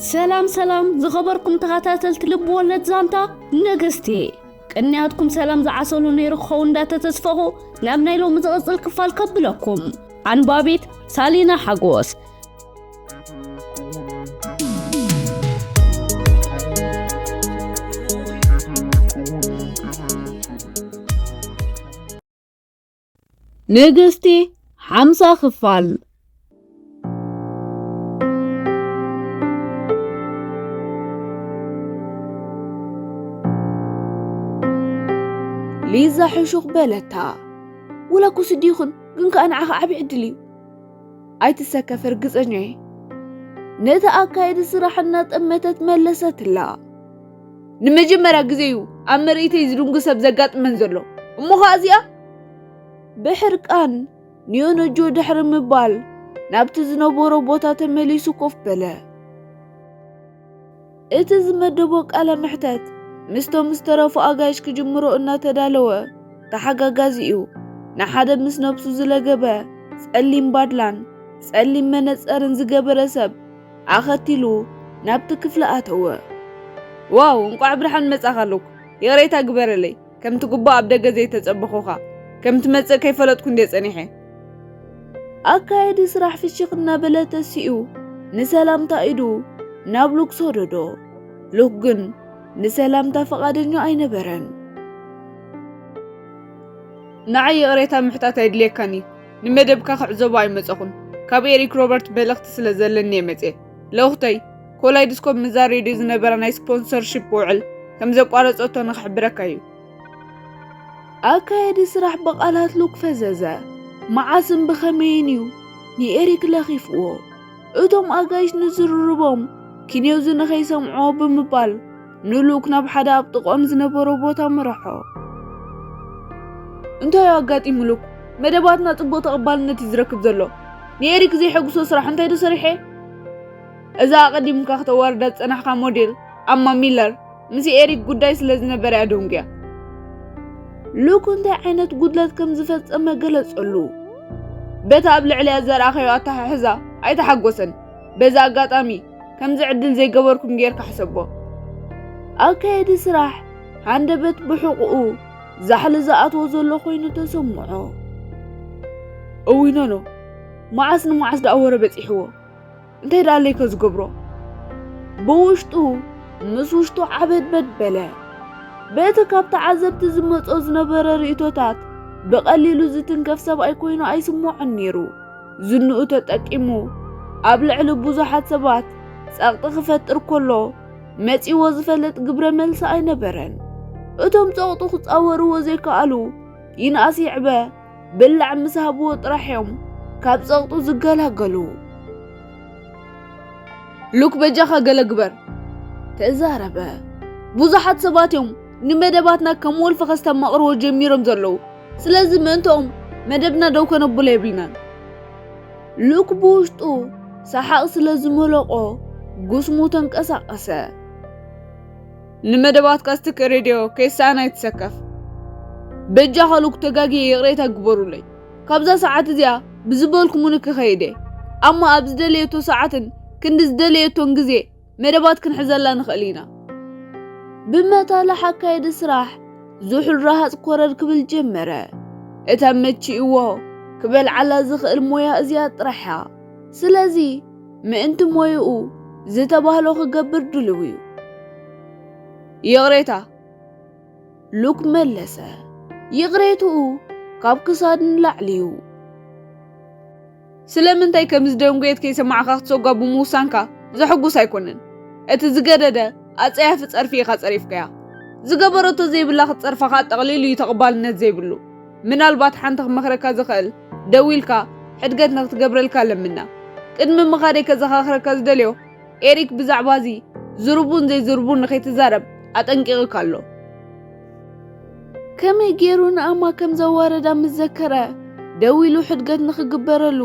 ሰላም ሰላም ዝኸበርኩም ተኸታተልቲ ልብ ወለድ ዛንታ ንግስቲ፣ ቅንያትኩም ሰላም ዝዓሰሉ ነይሩ ክኸውን እንዳተተስፈኹ ናብ ናይ ሎሚ ዝቕጽል ክፋል ከብለኩም። ኣንባቢት ሳሊና ሓጎስ። ንግስቲ ሓምሳ ክፋል። ሊዛ ሕሹኽ በለታ። ወላ ኩስዲ ይኹን፣ ግን ከኣ ንዓኻ ዓቢ ዕድል እዩ። ኣይትሰከፍ፣ ርግጸኛ እየ። ነቲ ኣካየዲ ስራሕ እናጠመተት መለሰትላ። ንመጀመርያ ግዜ እዩ ኣብ መሬተይ ዝድንጉ ሰብ ዘጋጥመን ዘሎ። እሞ ኸኣ እዚኣ? ብሕርቃን ንዮነጆ ድሕሪ ምባል ናብቲ ዝነበሮ ቦታ ተመሊሱ ኮፍ በለ። እቲ ዝመደቦ ቃለ መሕተት ምስቶም ዝተረፉ ኣጋይሽ ክጅምሮ እናተዳለወ፣ ተሓጋጋዚኡ ንሓደ ምስ ነብሱ ዝለገበ ጸሊም ባድላን ጸሊም መነጸርን ዝገበረ ሰብ ኣኸቲሉ ናብቲ ክፍሊ ኣተወ። ዋው፣ እንቋዕ ብርሃን መጻኻ ኣሉክ። ይቕሬታ ግበረለይ። ከምቲ ግቡእ ኣብ ደገ ዘይተጸበኹኻ። ከም ትመጽእ ከይፈለጥኩ እንድየ ጸኒሐ። ኣካየዲ ስራሕ ፍሽኽ እናበለ ተሲኡ ንሰላምታ ኢዱ ናብ ሉክ ሰደዶ። ሉክ ግን ንሰላምታ ፈቓደኛ ኣይነበረን። ንዓይ ይቕሬታ ምሕታት ኣይድልየካን እዩ። ንመደብካ ክዕዘቦ ኣይመጸኹን። ካብ ኤሪክ ሮበርት መልእኽቲ ስለ ዘለኒ እየ መጽየ። ልኡኽተይ፣ ኮላይድስኮፕ ምስዛ ሬድዮ ዝነበራ ናይ ስፖንሰርሺፕ ውዕል ከም ዘቋረጸቶ ንኽሕብረካ እዩ። ኣካየዲ ስራሕ ብቓላት ሉክ ፈዘዘ። መዓስን ብኸመይን እዩ ንኤሪክ ለኺፍዎ? እቶም ኣጋይሽ ንዝርርቦም ኪንዮዚ ንኸይሰምዖ ብምባል ንሉክ ናብ ሓደ ኣብ ጥቕኦም ዝነበሮ ቦታ መርሖ። እንታይ እዩ ኣጋጢሙ ሉክ? መደባትና ጽቡቕ ተቐባልነት እዩ ዝረክብ ዘሎ። ንኤሪክ ዘየሐጉሶ ስራሕ እንታይ ዶ ሰሪሐ? እዛ ኣቐዲምካ ከተዋርዳ ዝጸናሕካ ሞዴል ኣማ ሚለር ምስ ኤሪክ ጉዳይ ስለ ዝነበራ እያ ደንጉያ። ሉክ እንታይ ዓይነት ጉድለት ከም ዝፈጸመ ገለጸሉ። በቲ ኣብ ልዕሊኣ ዘርኣኸዮ ኣተሓሕዛ ኣይተሓጎሰን። በዚ ኣጋጣሚ ከምዚ ዕድል ዘይገበርኩም ጌርካ ሕሰቦ። ኣካየዲ ስራሕ ሃንደበት ብሕቑኡ ዛሕሊ ዝኣትዎ ዘሎ ኮይኑ ተሰምዖ። እውይ ኖኖ፣ መዓስ ንመዓስ ደኣ ወረ በጺሕዎ? እንታይ ደኣ ኣለይ ከዝገብሮ? ብውሽጡ ምስ ውሽጡ ዓበድበድ በለ። በቲ ካብ ተዓዘብቲ ዝመጾ ዝነበረ ርእይቶታት ብቐሊሉ ዝትንከፍ ሰብኣይ ኮይኑ ኣይስምዖን ነይሩ። ዝንኡ ተጠቂሙ ኣብ ልዕሊ ብዙሓት ሰባት ጸቕጢ ክፈጥር ከሎ መጺዎ ዝፈልጥ ግብረ መልሲ ኣይነበረን። እቶም ጸቕጡ ክጻወርዎ ዘይከኣሉ ይንኣስ ይዕበ ብላዕ ምስ ሃብዎ ጥራሕ እዮም ካብ ጸቕጡ ዝገላገሉ። ሉክ በጃኻ ገለ ግበር፣ ተዛረበ። ብዙሓት ሰባት እዮም ንመደባትና ከም ወልፊ ከስተማቕርዎ ጀሚሮም ዘለዉ። ስለዚ ምእንትኦም መደብና ደው ከነብሎ የብልናን። ሉክ ብውሽጡ ሰሓቕ ስለ ዝመለቖ ጉስሙ ተንቀሳቐሰ። ንመደባት ካስቲክ ሬድዮ ከይሰኣን ኣይትሰከፍ። በጃኻ ሉክ ተጋግየ ይቕሬታ ግበሩለይ። ካብዛ ሰዓት እዚኣ ብዝበልኩምኒ ክኸይድ እየ። ኣማ ኣብ ዝደለየቶ ሰዓትን ክንዲ ዝደለየቶን ግዜ መደባት ክንሕዘላ ንኽእል ኢና። ብመታልሕ ኣካየዲ ስራሕ ዝሑል ረሃጽ ኮረር ክብል ጀመረ። እታ መቺእዎ ክበልዓላ ዝኽእል ሞያ እዚኣ ጥራሕ እያ። ስለዚ ምእንቲ ሞይኡ ዝተባህሎ ክገብር ድልው እዩ። ይቕሬታ፣ ሉክ መለሰ። ይቕሬትኡ ካብ ክሳድ ንላዕሊ እዩ። ስለምንታይ ከም ዝደንጎየት ከይሰማዕካ ክትሰጓ ብምውሳንካ ዘሐጉስ ኣይኮነን። እቲ ዝገደደ ኣጸያፊ ጸርፊ ኢኻ ጸሪፍካያ። ዝገበረቶ ዘይብላ ክትጸርፋ ከኣ ጠቕሊሉ እዩ ተቐባልነት ዘይብሉ። ምናልባት ሓንቲ ክመኽረካ ዝኽእል፣ ደዊልካ ሕድገት ንክትገብረልካ ለምና። ቅድሚ ምኻደይ ከዘኻኽረካ ዝደልዮ፣ ኤሪክ ብዛዕባ እዚ ዝርቡን ዘይዝርቡን ንኸይትዛረብ ኣጠንቂቕካ ኣሎ። ከመይ ገይሩ ንኣማ ከም ዘዋረዳ ምስ ዘከረ፣ ደዊሉ ሕድገት ንኽግበረሉ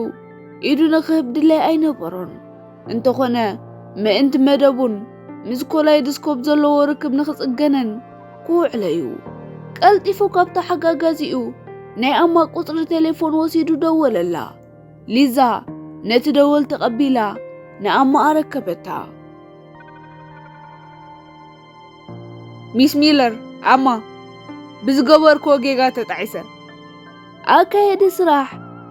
ኢዱ ንኽህብ ድላይ ኣይነበሮን። እንተኾነ፣ ምእንቲ መደቡን ምስ ኮላይድስኮፕ ዘለዎ ርክብ ንኽጽገንን ክውዕሎ እዩ። ቀልጢፉ ካብ ተሓጋጋዚኡ ናይ ኣማ ቁጽሪ ቴሌፎን ወሲዱ ደወለላ። ሊዛ ነቲ ደወል ተቐቢላ ንኣማ ኣረከበታ። ሚስ ሚለር፣ ኣማ፣ ብዝገበርክዎ ጌጋ ተጣዒሰ። ኣካየዲ ስራሕ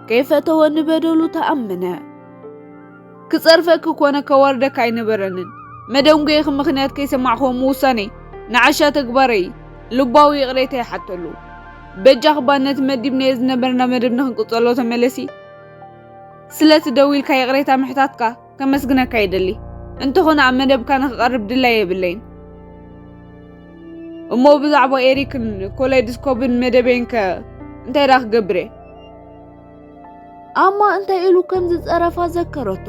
ከይፈተወ ንበደሉ ተኣመነ። ክጸርፈኪ ኮነ ከዋርደኪ ኣይነበረንን። መደንጎየኺ ምኽንያት ከይሰማዕክዎ ምውሳነይ ንዓሻ ተግባረይ ልባዊ ይቕሬታ ይሓተሉ። በጃኺ እባ ነቲ መዲብናዮ ዝነበርና መደብ ንኽንቅጸሎ ተመለሲ። ስለቲ ደው ኢልካ ይቕሬታ ምሕታትካ ከመስግነካ ይደሊ። እንተኾነ ኣብ መደብካ ንኽቐርብ ድላይ የብለይን። እሞ ብዛዕባ ኤሪክን ኮሌድስኮፕን መደበይን ከ እንታይ ደኣ ክገብር እየ? ኣማ እንታይ ኢሉ ከም ዝጸረፋ ዘከረቶ።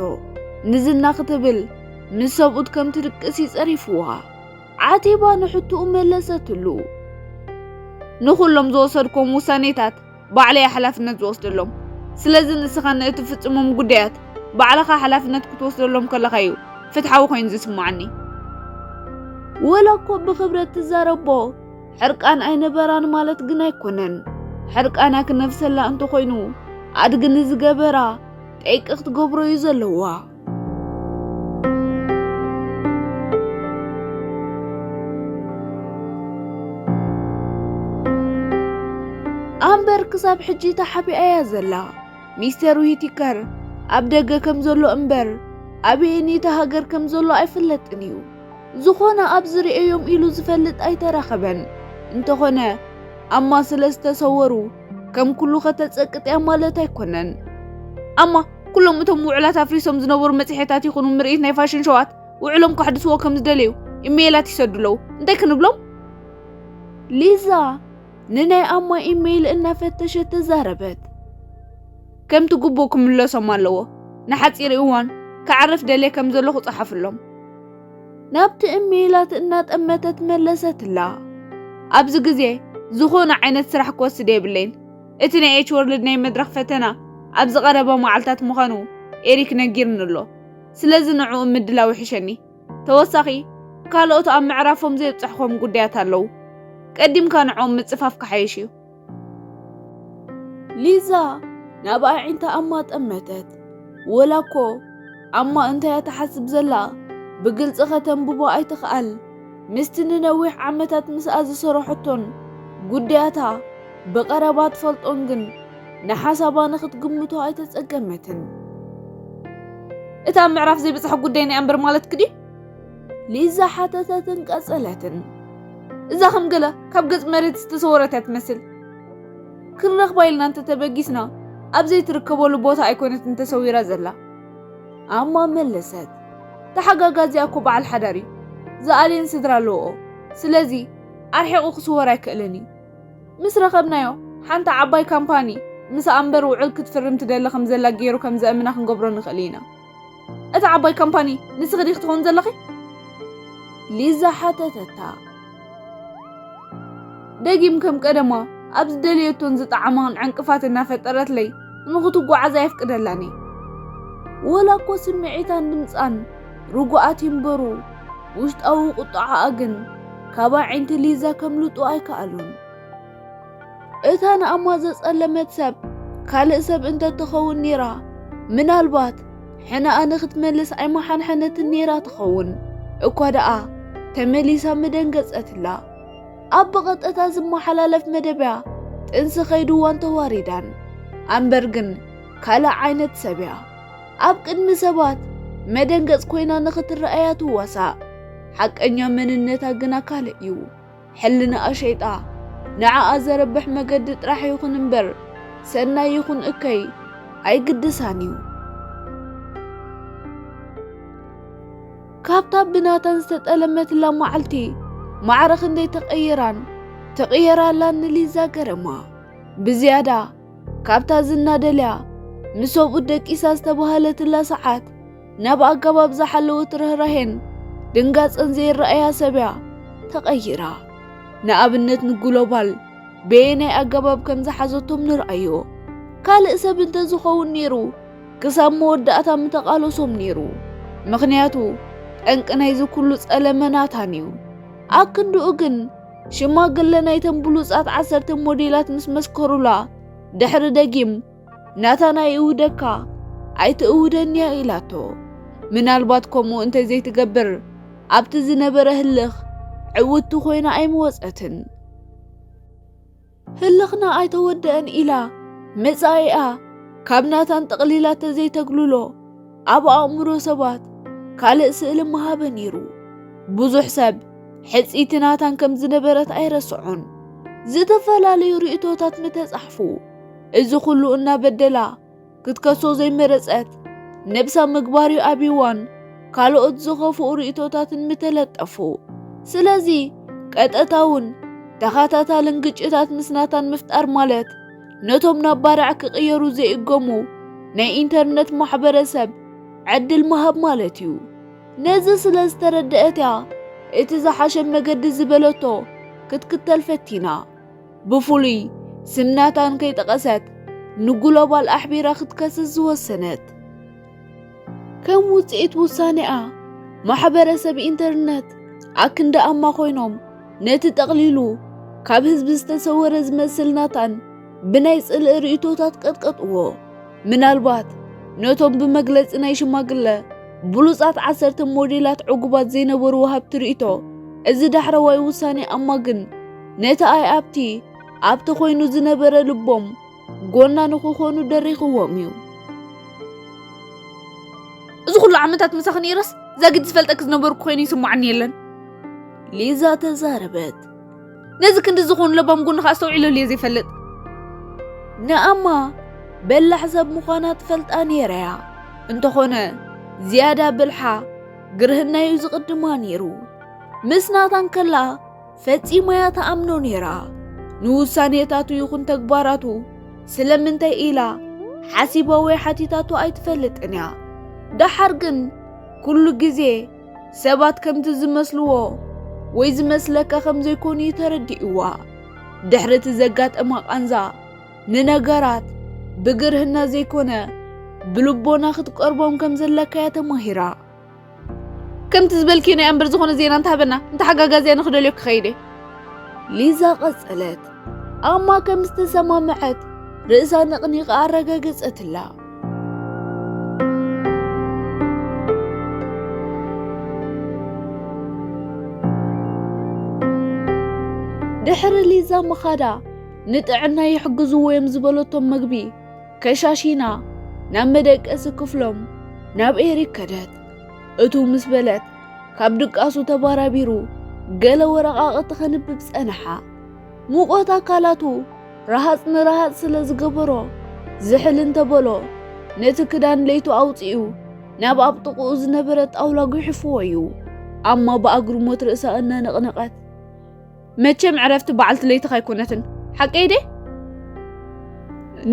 ንዝና ክትብል ምስ ሰብኡት ከም ትድቅስ ይጸሪፍዋ። ዓቲባ ንሕቶኡ መለሰትሉ። ንኹሎም ዝወሰድኩም ውሳኔታት ባዕለይ ሓላፍነት ዝወስደሎም። ስለዚ ንስኻ ንእትፍጽሞም ጉዳያት ባዕልኻ ሓላፍነት ክትወስደሎም ከለኻ እዩ ፍትሓዊ ኮይኑ ዝስምዓኒ። ወላ እኮ ብኽብረት ትዛረቦ፣ ሕርቃን ኣይነበራን ማለት ግን ኣይኮነን። ሕርቃና ክነፍሰላ እንተኾይኑ፣ ኣድጊ ንዝገበራ ጠይቂ ክትገብሮ እዩ ዘለዋ። ኣምበር ክሳብ ሕጂ ተሓቢኣያ ዘላ። ሚስተር ዊቲከር ኣብ ደገ ከም ዘሎ እምበር፣ ኣበየነይቲ ሃገር ከም ዘሎ ኣይፍለጥን እዩ። ዝኾነ ኣብ ዝርእዮም ኢሉ ዝፈልጥ ኣይተረኸበን። እንተኾነ፣ ኣማ ስለ ዝተሰወሩ፣ ከም ኩሉ ከተጸቅጥያ ማለት ኣይኮነን። ኣማ፣ ኩሎም እቶም ውዕላት ኣፍሪሶም ዝነበሩ መጽሔታት ይኹኑ ምርኢት ናይ ፋሽን ሾዋት፣ ውዕሎም ከሕድስዎ ከም ዝደለዩ ኢሜይላት ይሰዱ ኣለዉ። እንታይ ክንብሎም? ሊዛ ንናይ ኣማ ኢሜይል እናፈተሸት ተዛረበት። ከምቲ ግቡእ ክምለሶም ኣለዎ። ንሓጺር እዋን ክዓርፍ ደልየ ከም ዘለኹ ጸሓፍሎም። ናብቲ ኢሜይላት እናጠመተት መለሰትላ። ኣብዚ ግዜ ዝኾነ ዓይነት ስራሕ ክወስድ የብለይን። እቲ ናይ ኤች ወርልድ ናይ መድረኽ ፈተና ኣብዚ ቀረባ መዓልታት ምዃኑ ኤሪክ ነጊርኒ ኣሎ። ስለዚ ንዕኡ ምድላው ይሕሸኒ። ተወሳኺ፣ ካልኦት ኣብ ምዕራፎም ዘይብጻሕኮም ጉዳያት ኣለዉ። ቀዲምካ ንዕኦም ምጽፋፍ ክሓይሽ እዩ። ሊዛ ናብ ኣዒንታ ኣማ ጠመተት። ወላ እኮ ኣማ እንታይ እያ ትሓስብ ዘላ ብግልጺ ከተንብቦ ኣይትኽኣል። ምስቲ ንነዊሕ ዓመታት ምስኣ ዝሰረሐቶን ጉዳያታ ብቐረባ ትፈልጦን ግን ንሓሳባ ንኽትግምቶ ኣይተጸገመትን። እታ ኣብ ምዕራፍ ዘይበጽሐ ጉዳይ ናይ ኣምበር ማለትኪ ድዩ? ሊዛ ሓተተትን ቀጸለትን። እዛ ከም ገለ ካብ ገጽ መሬት ዝተሰወረት እያ ትመስል። ክንረኽባ ኢልና እንተተበጊስና ኣብ ዘይትርከበሉ ቦታ ኣይኮነትን ተሰዊራ ዘላ። ኣማ መለሰት። ተሓጋጋዚኣ እኮ በዓል ሓዳር እዩ። ዝኣልየን ስድራ ኣለዎ። ስለዚ ኣርሒቑ ክስወር ኣይክእልን እዩ። ምስ ረኸብናዮ፣ ሓንቲ ዓባይ ካምፓኒ ምስ ኣምበር ውዕል ክትፍርም ትደሊ ከም ዘላ ገይሩ ከም ዘእምና ክንገብሮ ንኽእል ኢና። እታ ዓባይ ካምፓኒ ንስኺ ዲኺ ትኾን ዘለኺ? ሊዛ ሓተተታ። ደጊም ከም ቀደማ ኣብ ዝደለየቶን ዝጠዓማን ዕንቅፋት እናፈጠረትለይ ንኽትጓዓዝ ኣየፍቅደላን እየ። ወላ እኮ ስምዒታን ድምጻን ርጉኣት ይንበሩ፣ ውሽጣዊ ቁጥዓኣ ግን ካብ ኣዒንቲ ሊዛ ከምልጡ ኣይከኣሉን። እታ ንኣማ ዘጸለመት ሰብ ካልእ ሰብ እንተትኸውን ኔራ፣ ምናልባት ሕነኣ ንኽትመልስ ኣይመሓንሐነትን ኔራ ትኸውን። እኳ ደኣ ተመሊሳ ምደንገጸትላ። ኣብ ብቐጥታ ዝመሓላለፍ መደብያ ጥንሲ ከይድዋን ተዋሪዳን። ኣምበር ግን ካልእ ዓይነት ሰብ እያ። ኣብ ቅድሚ ሰባት መደንገጽ ኮይና ንኽትረኣያ ትዋሳእ። ሓቀኛ መንነታ ግና ካልእ እዩ። ሕልናኣ ሸይጣ፣ ንዓኣ ዘረብሕ መገዲ ጥራሕ ይኹን እምበር፣ ሰናይ ይኹን እከይ ኣይግድሳን እዩ። ካብታ ብናታን ዝተጠለመትላ መዓልቲ ማዕረ ክንደይ ተቐይራን ተቐየራላን ንሊዛ ገረማ። ብዝያዳ ካብታ ዝና ደልያ ምስ ሰብኡት ደቂሳ ዝተባህለትላ ሰዓት ናብ ኣገባብ ዝሓለወት ርህራሄን ድንጋጸን ዘይረኣያ ሰብ እያ ተቐይራ። ንኣብነት ንግሎባል በየናይ ኣገባብ ከም ዝሓዘቶም ንርኣዮ። ካልእ ሰብ እንተዝኸውን ነይሩ ክሳብ መወዳእታ ምተቓለሶም ነይሩ። ምኽንያቱ ጠንቂ ናይዚ ኩሉ ጸለመ ናታን እዩ። ኣክንድኡ ግን ሽማግለ ናይተን ብሉጻት ዓሰርተ ሞዴላት ምስ መስከሩላ ድሕሪ ደጊም ናታን ኣይእውደካ ኣይትእውደንያ ኢላቶ። ምናልባት ከምኡ እንተዘይትገብር ኣብቲ ዝነበረ ህልኽ ዕውትቲ ኮይና ኣይምወጸትን። ህልኽና ኣይተወደአን ኢላ መጻኢኣ ካብ ናታን ጠቕሊላ ተዘይተግልሎ፣ ኣብ ኣእምሮ ሰባት ካልእ ስእሊ ምሃበ ነይሩ። ብዙሕ ሰብ ሕጽይቲ ናታን ከም ዝነበረት ኣይረስዖን። ዝተፈላለዩ ርእይቶታት ምተጻሕፉ፣ እዚ ኩሉ እናበደላ ክትከሶ ዘይመረጸት፣ ነብሳ ምግባር እዩ ኣብይዋን ካልኦት ዝኸፍኡ ርእይቶታትን ምተለጠፉ። ስለዚ ቀጥታውን ተኸታታልን ግጭታት ምስ ናታን ምፍጣር ማለት ነቶም ናብ ባርዕ ክቕየሩ ዘይእገሙ ናይ ኢንተርነት ማሕበረሰብ ዕድል ምሃብ ማለት እዩ። ነዚ ስለ ዝተረደአት እያ እቲ ዝሓሸ መገዲ ዝበለቶ ክትክተል ፈቲና። ብፍሉይ ስም ናታን ከይጠቐሰት ንግሎባል ኣሕቢራ ክትከስስ ዝወሰነት። ከም ውጽኢት ውሳኔኣ ማሕበረሰብ ኢንተርነት ኣክንዲ ኣማ ኮይኖም ነቲ ጠቕሊሉ ካብ ህዝቢ ዝተሰወረ ዝመስል ናታን ብናይ ጽልኢ ርእይቶታት ቀጥቀጥዎ። ምናልባት ነቶም ብመግለጺ ናይ ሽማግለ ብሉጻት ዓሰርተ ሞዴላት ዕጉባት ዘይነበሩ ወሃብቲ ርእይቶ፣ እዚ ዳሕረዋይ ውሳኔ ኣማ ግን ነቲ ኣይኣብቲ ኣብቲ ኮይኑ ዝነበረ ልቦም ጎና ንክኾኑ ደሪኽዎም እዩ። እዚ ኩሉ ዓመታት ምሳኺ ነይረስ ዛጊት ዝፈልጠኪ ዝነበርኩ ኮይኑ ይስማዓኒ የለን። ሊዛ ተዛረበት። ነዚ ክንዲ ዝኾኑ ለባም ጎንኻ ኣስተውዒለሉ እየ ዘይፈልጥ። ንኣማ በላሕ ሰብ ምዃና ትፈልጣ ነይራ እያ። እንተኾነ ዝያዳ ብልሓ ግርህናዩ ዝቕድማ ነይሩ። ምስ ናታን ከላ ፈጺማ እያ ትኣምኖ ነይራ። ንውሳኔታቱ ይኹን ተግባራቱ ስለምንታይ ኢላ ሓሲባ ወይ ሓቲታቶ ኣይትፈልጥን እያ። ደሓር ግን ኩሉ ግዜ ሰባት ከምቲ ዝመስልዎ ወይ ዝመስለካ ከም ዘይኮኑ እዩ ተረዲእዋ። ድሕሪ እቲ ዘጋጠማ ቃንዛ ንነገራት ብግርህና ዘይኮነ ብልቦና ክትቀርቦም ከም ዘለካ እያ ተማሂራ። ከምቲ ዝበልክዮ ናይ ኣንበር ዝኾነ ዜና እንተሃበና እንተሓጋጋዝያ ንክደልዮ ክኸይደ። ሊዛ ቀጸለት። ኣማ ከም ዝተሰማምዐት ርእሳ ነቕኒቓ ኣረጋገጸትላ። ድሕሪ ሊዛ ምኻዳ ንጥዕና ይሕግዝዎ እዮም ዝበለቶም መግቢ ከሻሺና ናብ መደቀሲ ክፍሎም ናብ ኤሪክ ከደት። እቱ ምስ በለት ካብ ድቃሱ ተባራቢሩ ገለ ወረቓቕቲ ከንብብ ጸንሓ። ሙቐት ኣካላቱ ረሃጽ ንረሃጽ ስለ ዝገበሮ ዝሕል እንተበሎ ነቲ ክዳን ለይቱ ኣውጺኡ ናብ ኣብ ጥቕኡ ዝነበረ ጣውላ ጉሒፍዎ እዩ። ኣማ ብኣግርሞት ርእሳ እናነቕነቐት መቸም ዕረፍቲ በዓልቲ ለይትኻ ኣይኮነትን። ሓቀይ ደ?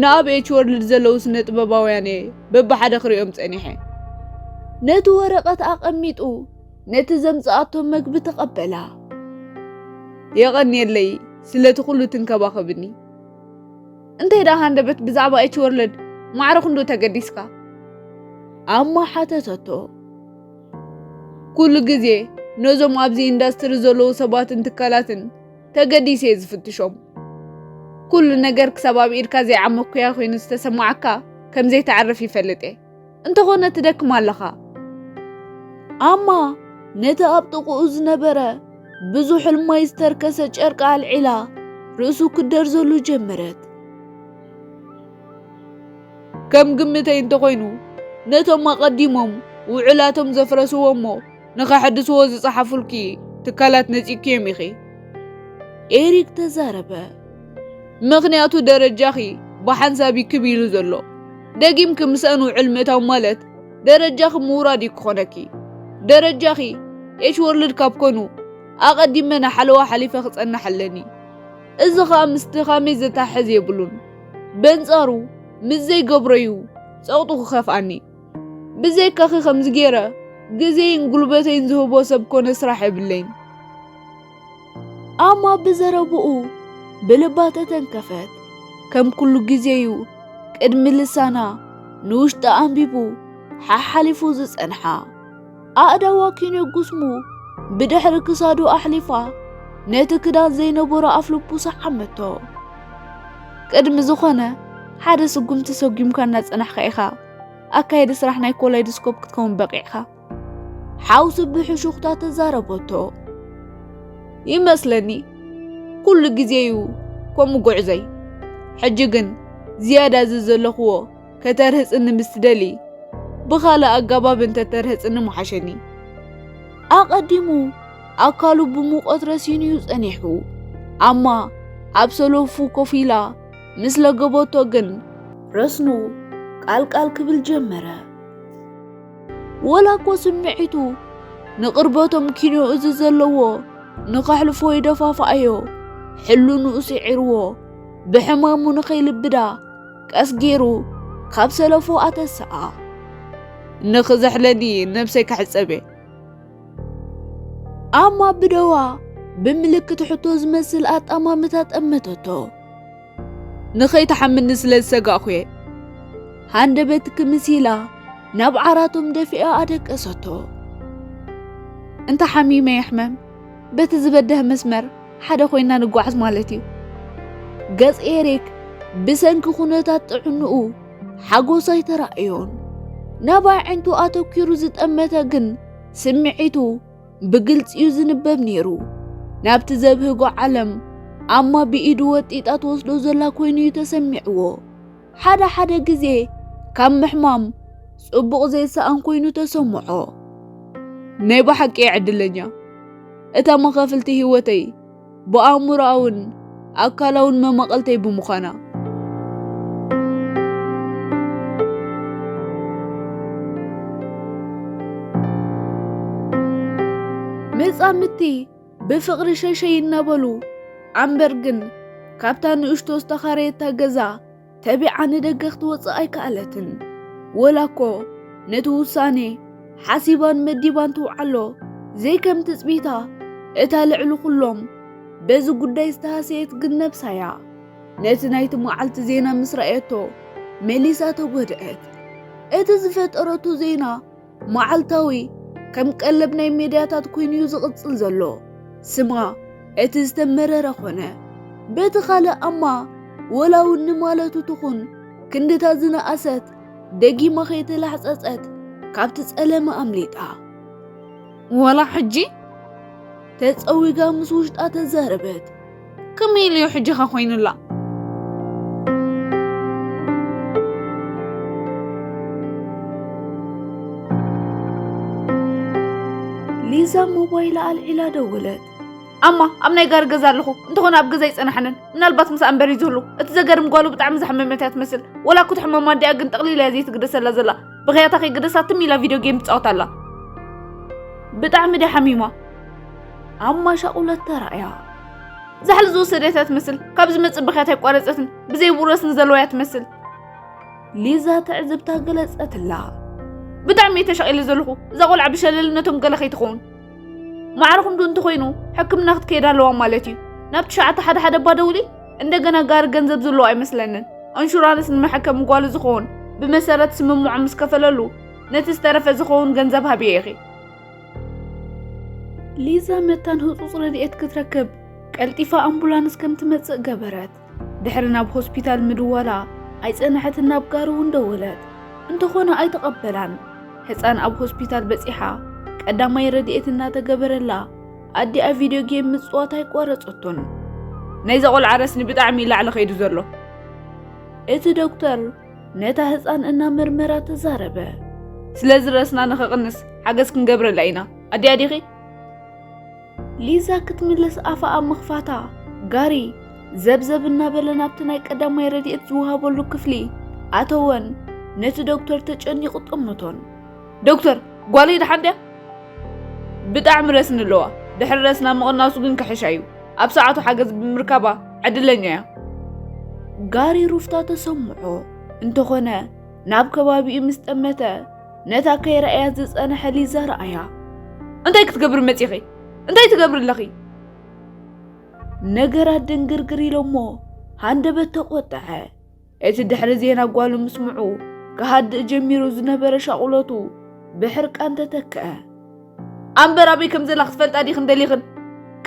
ንኣብ ኤች ወርልድ ዘለዉ ስነ ጥበባውያን እየ በብሓደ ክሪኦም ጸኒሐ። ነቲ ወረቐት ኣቐሚጡ ነቲ ዘምጽኣቶ መግቢ ተቐበላ። የቐንየለይ ስለቲ ኩሉ ትንከባኸብኒ። እንታይ ደኣ ሃንደበት ብዛዕባ ኤች ወርልድ ማዕረ ክንዶ ተገዲስካ? ኣማ ሓተተቶ። ኩሉ ግዜ ነዞም ኣብዚ ኢንዳስትሪ ዘለዉ ሰባትን ትካላትን ተገዲሰ እየ ዝፍትሾም። ኩሉ ነገር ክሳብ ኣብ ኢድካ ዘይዓመኩያ ኮይኑ ዝተሰማዓካ ከም ዘይተዕርፍ ይፈልጥ እየ። እንተኾነ ትደክም ኣለኻ። ኣማ ነቲ ኣብ ጥቕኡ ዝነበረ ብዙሕ ማይ ዝተርከሰ ጨርቂ ኣልዒላ ርእሱ ክደርዘሉ ጀመረት። ከም ግምተይ እንተኾይኑ ነቶም ኣቐዲሞም ውዕላቶም ዘፍረስዎ እሞ ንኸሐድስዎ ዝጸሓፉልኪ ትካላት ነጺግክዮም ኢኺ። ኤሪክ ተዛረበ። ምኽንያቱ ደረጃኺ ብሓንሳብ እዩ ክብ ኢሉ ዘሎ። ደጊምኪ ምስኣን ውዕል ምእታው ማለት ደረጃኺ ምውራድ እዩ ክኾነኪ። ደረጃኺ ኤች ወርልድ ካብ ኮኑ ኣቐዲመ ንሓለዋ ሓሊፈ ክጸንሕ ኣለኒ። እዚ ኸኣ ምስ ድኻመይ ዘተሓሕዝ የብሉን። በንጻሩ ምስ ዘይገብሮ'ዩ ጸቕጡ ክኸፍኣኒ። ብዘይካኺ ከምዚ ገይረ ግዜይን ጉልበተይን ዝህቦ ሰብ ኮነ ስራሕ የብለይን። ኣማ ብዘረብኡ ብልባ ተተንከፈት። ከም ኩሉ ግዜ'ዩ ቅድሚ ልሳና ንውሽጢ ኣንቢቡ ሓሓሊፉ ዝጸንሓ። ኣእዳዋ ኪኖ ጉስሙ ብድሕሪ ክሳዱ ኣሕሊፋ ነቲ ክዳን ዘይነበሮ ኣፍልቡ ሰዓመቶ። ቅድሚ ዝኾነ ሓደ ስጉምቲ ሰጒምካ እናጸናሕካ ኢኻ ኣካየዲ ስራሕ ናይ ኮላይዶስኮፕ ክትከውን በቒዕካ። ሓውሲ ብሕሹኽታ ተዛረበቶ። ይመስለኒ ኩሉ ግዜ እዩ ከምኡ ጉዕዘይ። ሕጂ ግን ዝያዳ እዚ ዘለኽዎ ከተርህጽኒ ምስ ትደሊ፣ ብኻልእ ኣገባብ እንተተርህጽኒ ምሓሸኒ። ኣቐዲሙ ኣካሉ ብሙቐት ረሲኑ እዩ ጸኒሑ። ኣማ ኣብ ሰለፉ ኮፍ ኢላ ምስ ለገበቶ ግን ረስኑ ቃልቃል ክብል ጀመረ። ወላ እኮ ስምዒቱ ንቕርበቶም ኪኖ እዚ ዘለዎ ንኸሕልፎ ይደፋፍኣዮ፣ ሕልንኡ ስዒርዎ፣ ብሕማሙ ንኸይልብዳ ቀስ ገይሩ ካብ ሰለፎ ኣተስኣ። ንኽዘሕለኒ ነብሰይ ክሕጸብ እየ። ኣማ ብደዋ ብምልክት ሕቶ ዝመስል ኣጣማምታ ጠመተቶ። ንኸይትሓምኒ ስለ ዝሰጋእኩ እየ። ሃንደበት ክምስ ኢላ ናብ ዓራቶም ደፊኣ ኣደቀሰቶ። እንተ ሓሚመ ይሕመም፣ በቲ ዝበደህ መስመር ሓደ ኮይና ንጓዓዝ ማለት እዩ። ገጽ ኤሪክ ብሰንኪ ኩነታት ጥዕንኡ ሓጎስ ኣይተራእዮን። ናብ ኣዒንቱ ኣተኪሩ ዝጠመተ ግን ስምዒቱ ብግልጺ እዩ ዝንበብ ነይሩ። ናብቲ ዘብህጎ ዓለም ኣማ ብኢዱ ወጢጣ ትወስዶ ዘላ ኮይኑ እዩ ተሰሚዕዎ። ሓደ ሓደ ግዜ ካብ ምሕማም ጽቡቕ ዘይሰኣን ኮይኑ ተሰምዖ። ናይ ብሓቂ እየ ዕድለኛ። እታ መኻፍልቲ ህይወተይ ብኣእምሮኣውን ኣካላውን መማቐልተይ ብምዃና። መጻምድቲ ብፍቕሪ ሸሸይ እናበሉ ኣምበር ግን ካብታ ንእሽቶ ዝተኻረየታ ገዛ ተቢዓ ንደገ ክትወጽእ ኣይከኣለትን። ወላ እኮ ነቲ ውሳኔ ሓሲባን መዲባን ትውዓሎ ዘይከም ትጽቢታ እታ ልዕሊ ኩሎም በዚ ጉዳይ ዝተሃሰየት ግን ነብሳያ። ነቲ ናይቲ መዓልቲ ዜና ምስ ረኣየቶ መሊሳ ተጎድአት። እቲ ዝፈጠረቶ ዜና መዓልታዊ ከም ቀለብ ናይ ሜድያታት ኮይኑ እዩ ዝቕጽል ዘሎ። ስማ እቲ ዝተመረረ ኾነ። በቲ ካልእ ኣማ ወላ እውን ንማለቱ ትኹን ክንድታ ዝነኣሰት ደጊማ ከይተላሕጸጸት ካብቲ ጸለመ ኣምሊጣ። ወላ ሕጂ ተጸዊጋ ምስ ውሽጣ ተዛረበት። ከመይ ኢሉ እዩ ሕጂ ኸ ኮይኑላ? ሊዛ ሞባይላ ኣልዒላ ደወለት። ኣማ፣ ኣብ ናይ ጋሪ ገዛ ኣለኹ። እንተኾነ ኣብ ገዛ ኣይጸናሕንን። ምናልባት ምሳኣ እምበር እዩ ዝህሉ። እቲ ዘገርም ጓሉ ብጣዕሚ ዝሓመመት እያ ትመስል። ወላ ክትሕመም ኣዲኣ ግን ጠቕሊላ እያ ዘይትግደሰላ ዘላ። ብኽያታ ከይግደሳ ትም ኢላ ቪድዮ ጌም ትጻወት ኣላ። ብጣዕሚ ድያ ሓሚማ? ኣማ ሻቑለት ተራእያ። ዛሕሊ ዝወሰደት እያ ትመስል። ካብ ዝመጽእ ብኽያት ኣይቋረጸትን። ብዘይ ብኡረስ ንዘለዋ እያ ትመስል። ሊዛ ትዕዝብታ ገለጸትላ። ብጣዕሚ እየ ተሻቒለ ዘለኹ። እዛ ቆልዓ ብሸለልነቶም ገለ ከይትኸውን። ማዕረኹም ዶ እንተኾይኑ ሕክምና ክትከይድ ኣለዋ ማለት እዩ። ናብ ትሽዓተ ሓደ ሓደ እባ ደውሊ። እንደገና ጋሪ ገንዘብ ዘለዎ ኣይመስለንን። ኣንሹራንስ ንመሐከሚ ጓሉ ዝኸውን ብመሰረት ስምምዖም ምስ ከፈለሉ ነቲ ዝተረፈ ዝኸውን ገንዘብ ሃብየ ኢኺ። ሊዛ መታን ህጹጽ ረድኤት ክትረክብ ቀልጢፋ ኣምቡላንስ ከም ትመጽእ ገበረት። ድሕሪ ናብ ሆስፒታል ምድዋላ ኣይጸንሐትን፣ ናብ ጋሪ እውን ደወለት። እንተኾነ ኣይተቐበላን። ህጻን ኣብ ሆስፒታል በጺሓ ቀዳማይ ረድኤት እናተገበረላ ኣዲኣ ቪድዮ ጌም ምጽዋት ኣይቋረጸቶን። ናይዛ ቆልዓ ረስኒ ብጣዕሚ እዩ ላዕሊ ከይዱ ዘሎ። እቲ ዶክተር ነታ ህጻን እናመርመራ ተዛረበ። ስለዚ ረስና ንኸቕንስ ሓገዝ ክንገብረላ ኢና። ኣዲኣ ዲኺ? ሊዛ ክትምልስ ኣፋ ኣብ ምኽፋታ፣ ጋሪ ዘብዘብ እናበለ ናብቲ ናይ ቀዳማይ ረድኤት ዝወሃበሉ ክፍሊ ኣተወን ነቲ ዶክተር ተጨኒቑ ጠመቶን። ዶክተር፣ ጓለይ ደሓን ድያ? ብጣዕሚ ረስኒ ኣለዋ። ድሕሪ ረስና ምቕናሱ ግን ክሕሻ እዩ። ኣብ ሰዓቱ ሓገዝ ብምርካባ ዕድለኛ እያ። ጋሪ ሩፍታ ተሰምዖ። እንተኾነ፣ ናብ ከባቢኡ ምስ ጠመተ፣ ነታ ከይረኣያ ዝጸንሐ ሊዛ ረኣያ። እንታይ ክትገብሪ መጺኺ? እንታይ ትገብሪ ኣለኺ? ነገራት ድንግርግር ኢሎሞ፣ ሃንደበት ተቖጠዐ። እቲ ድሕሪ ዜና ጓሉ ምስምዑ፣ ክሃድእ ጀሚሩ ዝነበረ ሻቑሎቱ ብሕርቃን ተተክአ። ኣምበር ኣበይ ከም ዘላ ክትፈልጣ ዲኽን ደሊኽን?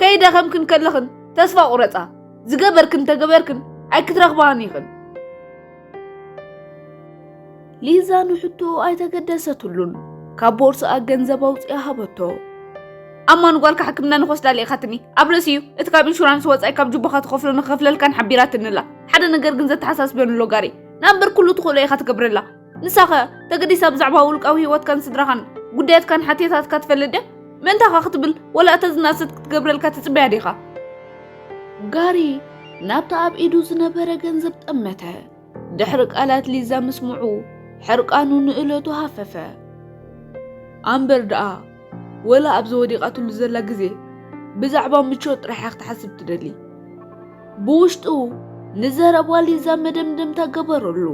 ከይደኸምክን ከለኽን ተስፋ ቁረጻ። ዝገበርክን ተገበርክን ኣይክትረኽባን ኢኽን። ሊዛ ንሕቶኡ ኣይተገደሰትሉን። ካብ ቦርስኣ ገንዘብ ኣውጺኣ ሃበቶ። ኣማ ንጓልካ ሕክምና ንክወስዳለ ኢኻትኒ። ኣብ ርእሲ እዩ እቲ ካብ ኢንሹራንስ ወጻኢ ካብ ጅቦኻ ትኸፍሎ ንክኸፍለልካን ሓቢራትንላ። ሓደ ነገር ግን ዘተሓሳስበን ኣሎ ጋሪ። ንኣምበር ኩሉ ትኽእሎ ኢኻ ትገብረላ። ንሳኸ ተገዲሳ ብዛዕባ ውልቃዊ ህይወትካን ስድራኻን ጉዳያትካን ሓትያታትካ ትፈልጥ ድያ? ምእንታኻ ክትብል ወላ እታ ዝናሰት ክትገብረልካ ትጽበያ ዲኻ? ጋሪ ናብቲ ኣብ ኢዱ ዝነበረ ገንዘብ ጠመተ። ድሕሪ ቃላት ሊዛ ምስምዑ ሕርቃኑ ንእለቱ ሃፈፈ። ኣምበር ደኣ ወላ ኣብዚ ወዲቓትሉ ዘላ ግዜ ብዛዕባ ምቾት ጥራሕ እያ ክትሓስብ ትደሊ። ብውሽጡ ንዘረባ ሊዛ መደምደምታ ገበረሉ።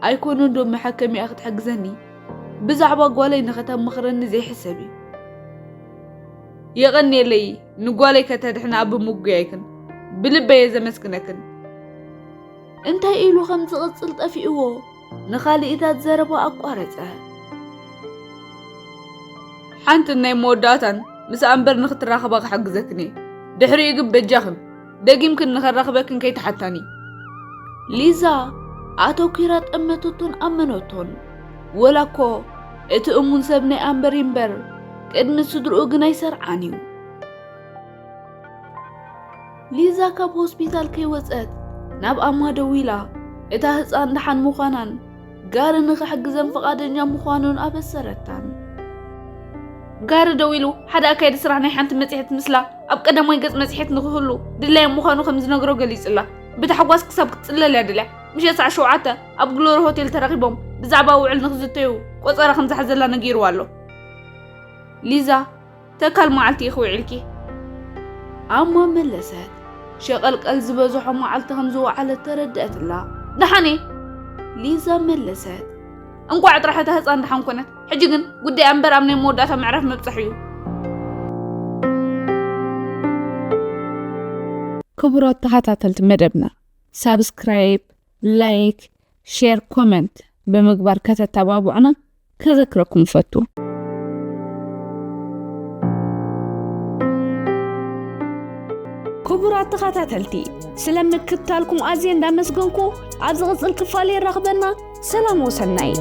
ኣይኮነ ዶ መሓከሚኣ ክትሕግዘኒ ብዛዕባ ጓለይ ንኸተምኽረኒ ዘይሕሰብ እዩ። የቐንየለይ ንጓለይ ከተድሕና ኣብ ምጉያይክን ብልበየ ዘመስግነክን። እንታይ ኢሉ ከም ዝቕጽል ጠፊእዎ ንኻልኢታት ዘረባ ኣቋረጸ። ሓንቲ ናይ መወዳእታን ምስ ኣምበር ንክትራኸባ ክሕግዘክን እየ። ድሕሪኡ ግን በጃኽን ደጊምክን ንኸራኽበክን ከይትሓታኒ። ሊዛ ኣተኲራ ጠመተቶን ኣመነቶን። ወላ እኮ እቲ እሙን ሰብ ናይ ኣምበር ይምበር ቅድሚ ስድርኡ ግን ኣይሰርዓን እዩ። ሊዛ ካብ ሆስፒታል ከይወጸት ናብ ኣማ ደዊላ እታ ህፃን ደሓን ምዃናን ጋሪ ንኽሕግዘን ፍቓደኛ ምዃኑን ኣበሰረታን። ጋሪ ደዊሉ ሓደ ኣካየዲ ስራሕ ናይ ሓንቲ መጽሔት ምስላ ኣብ ቀዳማይ ገጽ መጽሔት ንኽህሉ ድላዮም ምዃኑ ከም ዝነግሮ ገሊጹላ። ብታሕጓስ ክሳብ ክትጽለል እያ ደልያ። ምሸት ሰዓት ሸውዓተ ኣብ ግሎሪ ሆቴል ተራኺቦም ብዛዕባ ውዕል ንኽዝተዩ ቆጸራ ከም ዝሓዘላ ነጊርዋ ኣሎ። ሊዛ፣ ተካል መዓልቲ ኢኺ ውዒልኪ? ኣማ መለሰት። ሸቐልቀል ዝበዝሖ መዓልቲ ከም ዝወዓለት ተረድአትላ። ደሓን እየ። ሊዛ መለሰት። እንቋዕ ጥራሕ እታ ህፃን ደሓን ኮነት። ሕጂ ግን ጉዳይ ኣምበር ኣብ ናይ መወዳእታ ምዕራፍ ምብፃሕ እዩ። ክቡራት ተኸታተልቲ መደብና፣ ሳብስክራይብ፣ ላይክ፣ ሼር፣ ኮመንት ብምግባር ከተተባብዑና ከዘክረኩም እፈቱ። ክቡራት ተኸታተልቲ፣ ስለ ምክትታልኩም ኣዝየ እንዳመስገንኩ፣ ኣብ ዝቕጽል ክፋል የራኽበና። ሰላም ወሰናይ።